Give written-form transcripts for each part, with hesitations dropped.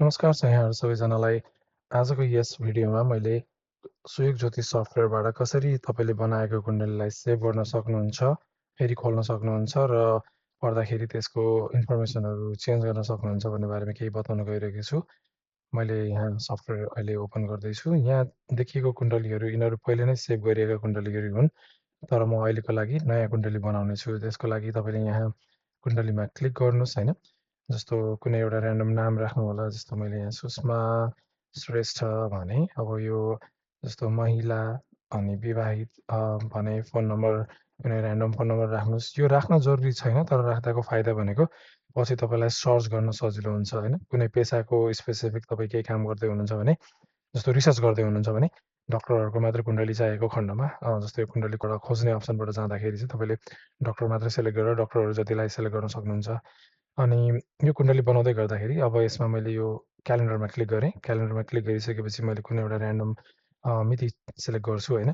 नमस्कार छ यहाँहरू सबैजनालाई। आजको यस भिडियोमा मैले सुयोग ज्योतिष सफ्टवेयरबाट कसरी तपाईँले बनाएको कुण्डलीलाई सेभ गर्न सक्नुहुन्छ, फेरि खोल्न सक्नुहुन्छ र पढ्दाखेरि त्यसको इन्फर्मेसनहरू चेन्ज गर्न सक्नुहुन्छ भन्ने बारेमा केही बताउन गइरहेको छु। मैले यहाँ सफ्टवेयर अहिले ओपन गर्दैछु। यहाँ देखिएको कुण्डलीहरू यिनीहरू पहिले नै सेभ गरिएका कुण्डलीहरू हुन्, तर म अहिलेको लागि नयाँ कुण्डली बनाउने छु। त्यसको लागि तपाईँले यहाँ कुण्डलीमा क्लिक गर्नुहोस् हैन। जस्तो कुनै एउटा ऱ्यान्डम नाम राख्नु होला। जस्तो मैले यहाँ सुषमा श्रेष्ठ भने, अब यो जस्तो महिला अनि विवाहित भने फोन नम्बर कुनै ऱ्यान्डम फोन नम्बर राख्नुहोस्। यो राख्न जरुरी छैन, तर राख्दाको फाइदा भनेको पछि तपाईँलाई सर्च गर्न सजिलो हुन्छ हैन। कुनै पेसाको स्पेसिफिक तपाईँ केही काम गर्दै हुनुहुन्छ भने, जस्तो रिसर्च गर्दै हुनुहुन्छ भने डक्टरहरूको मात्रै कुण्डली चाहिएको खण्डमा जस्तो यो कुण्डलीबाट खोज्ने अप्सनबाट जाँदाखेरि चाहिँ तपाईँले डक्टर मात्रै सेलेक्ट गरेर डक्टरहरू जतिलाई सेलेक्ट गर्न सक्नुहुन्छ। अनि यो कुण्डली बनाउँदै गर्दाखेरि अब यसमा मैले यो क्यालेन्डरमा क्लिक गरेँ। क्यालेन्डरमा क्लिक गरिसकेपछि मैले कुनै एउटा ऱ्यान्डम मिति सेलेक्ट गर्छु हैन।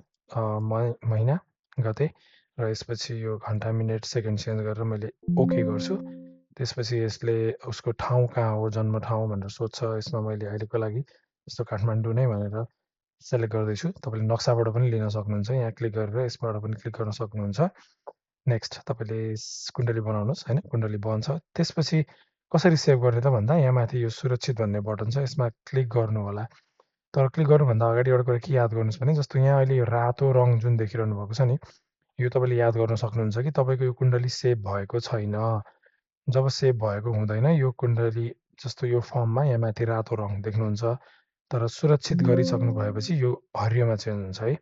महिना, गते र यसपछि यो घन्टा, मिनेट, सेकेन्ड चेन्ज गरेर मैले ओके गर्छु। त्यसपछि यसले उसको ठाउँ कहाँ हो, जन्म ठाउँ भनेर सोध्छ। यसमा मैले अहिलेको लागि जस्तो काठमाडौँ नै भनेर सेलेक्ट गर्दैछु। तपाईँले नक्साबाट पनि लिन सक्नुहुन्छ। यहाँ क्लिक गरेर यसबाट पनि क्लिक गर्न सक्नुहुन्छ। नेक्स्ट तपाईँले कुण्डली बनाउनुहोस् हैन। कुण्डली बन्छ। त्यसपछि कसरी सेभ गर्ने त भन्दा यहाँ माथि यो सुरक्षित भन्ने बटन छ, यसमा क्लिक गर्नु होला। तर क्लिक गर्नुभन्दा अगाडि एउटा कुरा के याद गर्नुहोस् भने, जस्तो यहाँ अहिले यो रातो रङ जुन देखिरहनु भएको छ नि, यो तपाईँले याद गर्न सक्नुहुन्छ कि तपाईँको यो कुण्डली सेभ भएको छैन। जब सेभ भएको हुँदैन यो कुण्डली, जस्तो यो फर्ममा यहाँ माथि रातो रङ देख्नुहुन्छ, तर सुरक्षित गरिसक्नु भएपछि यो हरियोमा चेन्ज हुन्छ है।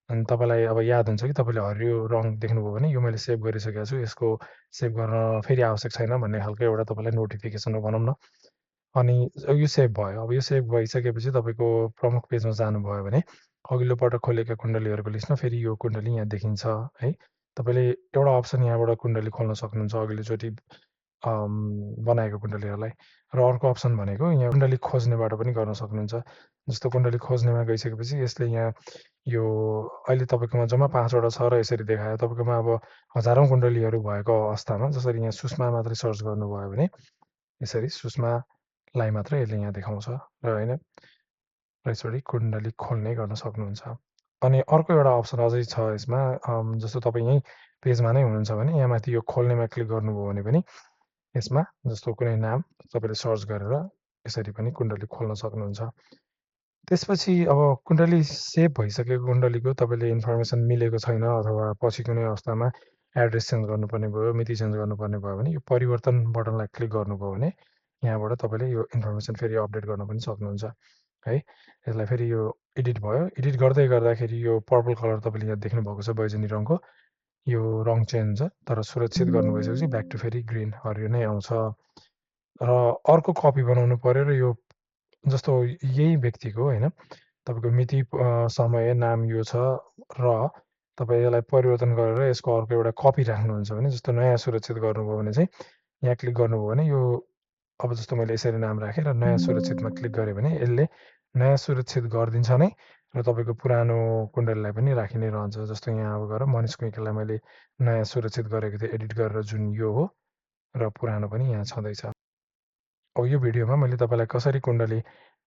अनि तपाईँलाई अब याद हुन्छ कि तपाईँले हरियो रङ देख्नुभयो भने यो मैले सेभ गरिसकेको छु, यसको सेभ गर्न फेरि आवश्यक छैन भन्ने खालको एउटा तपाईँलाई नोटिफिकेसन हो भनौँ न। अनि यो सेभ भयो। अब यो सेभ भइसकेपछि तपाईँको प्रमुख पेजमा जानुभयो भने अघिल्लो पटक खोलेका कुण्डलीहरूको लिस्टमा फेरि यो कुण्डली यहाँ देखिन्छ है। तपाईँले एउटा अप्सन यहाँबाट कुण्डली खोल्न सक्नुहुन्छ अघिल्लोचोटि बनाएको कुण्डलीहरूलाई। र अर्को अप्सन भनेको यहाँ कुण्डली खोज्नेबाट पनि गर्न सक्नुहुन्छ। जस्तो कुण्डली खोज्नेमा गइसकेपछि यसले यहाँ यो अहिले तपाईँकोमा जम्मा 5 वटा छ र यसरी देखायो। तपाईँकोमा अब हजारौँ कुण्डलीहरू भएको अवस्थामा जसरी यहाँ सुषमा मात्रै सर्च गर्नुभयो भने यसरी सुषमालाई मात्रै यसले यहाँ देखाउँछ र हैन। र यसरी कुण्डली खोल्ने गर्न सक्नुहुन्छ। अनि अर्को एउटा अप्सन अझै छ यसमा, जस्तो तपाईँ यहीँ पेजमा नै हुनुहुन्छ भने यहाँ माथि यो खोल्नेमा क्लिक गर्नुभयो भने पनि यसमा जस्तो कुनै नाम तपाईँले सर्च गरेर यसरी पनि कुण्डली खोल्न सक्नुहुन्छ। त्यसपछि अब कुण्डली सेभ भइसकेको कुण्डलीको तपाईँले इन्फर्मेसन मिलेको छैन अथवा पछि कुनै अवस्थामा एड्रेस चेन्ज गर्नुपर्ने भयो, मिति चेन्ज गर्नुपर्ने भयो भने यो परिवर्तन बटनलाई क्लिक गर्नुभयो भने यहाँबाट तपाईँले यो इन्फर्मेसन फेरि अपडेट गर्न पनि सक्नुहुन्छ है। यसलाई फेरि यो एडिट भयो। एडिट गर्दै गर्दाखेरि यो पर्पल कलर तपाईँले यहाँ देख्नुभएको छ बैजनी रङको, यो रङ चेन्ज हुन्छ। तर सुरक्षित गर्नु भइसकेपछि ब्याक टु फेरि ग्रिन हरियो नै आउँछ। र अर्को कपी बनाउनु पर्यो र यो जस्तो यही व्यक्तिको हैन, तपाईँको मिति, समय, नाम यो छ र तपाईँ यसलाई परिवर्तन गरेर यसको अर्को एउटा कपी राख्नुहुन्छ भने, जस्तो नयाँ सुरक्षित गर्नुभयो भने चाहिँ यहाँ क्लिक गर्नुभयो भने यो अब जस्तो मैले यसरी नाम राखेँ र नयाँ सुरक्षितमा क्लिक गरेँ भने यसले नयाँ सुरक्षित गरिदिन्छ नै र तपाईँको पुरानो कुण्डलीलाई पनि राखि नै रहन्छ। जस्तो यहाँ अब गएर मनिष कुइकेलाई मैले नयाँ सुरक्षित गरेको थिएँ एडिट गरेर, जुन यो हो, र पुरानो पनि यहाँ छँदैछ। अब यो भिडियोमा मैले तपाईँलाई कसरी कुण्डली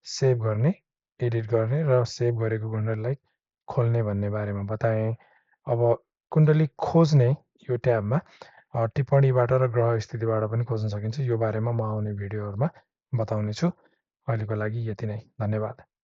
सेभ गर्ने, एडिट गर्ने र सेभ गरेको कुण्डलीलाई खोल्ने भन्ने बारेमा बताएँ। अब कुण्डली खोज्ने यो ट्याबमा टिप्पणीबाट र ग्रह स्थितिबाट पनि खोज्न सकिन्छ। यो बारेमा म आउने भिडियोहरूमा बताउने छु। अहिलेको लागि यति नै। धन्यवाद।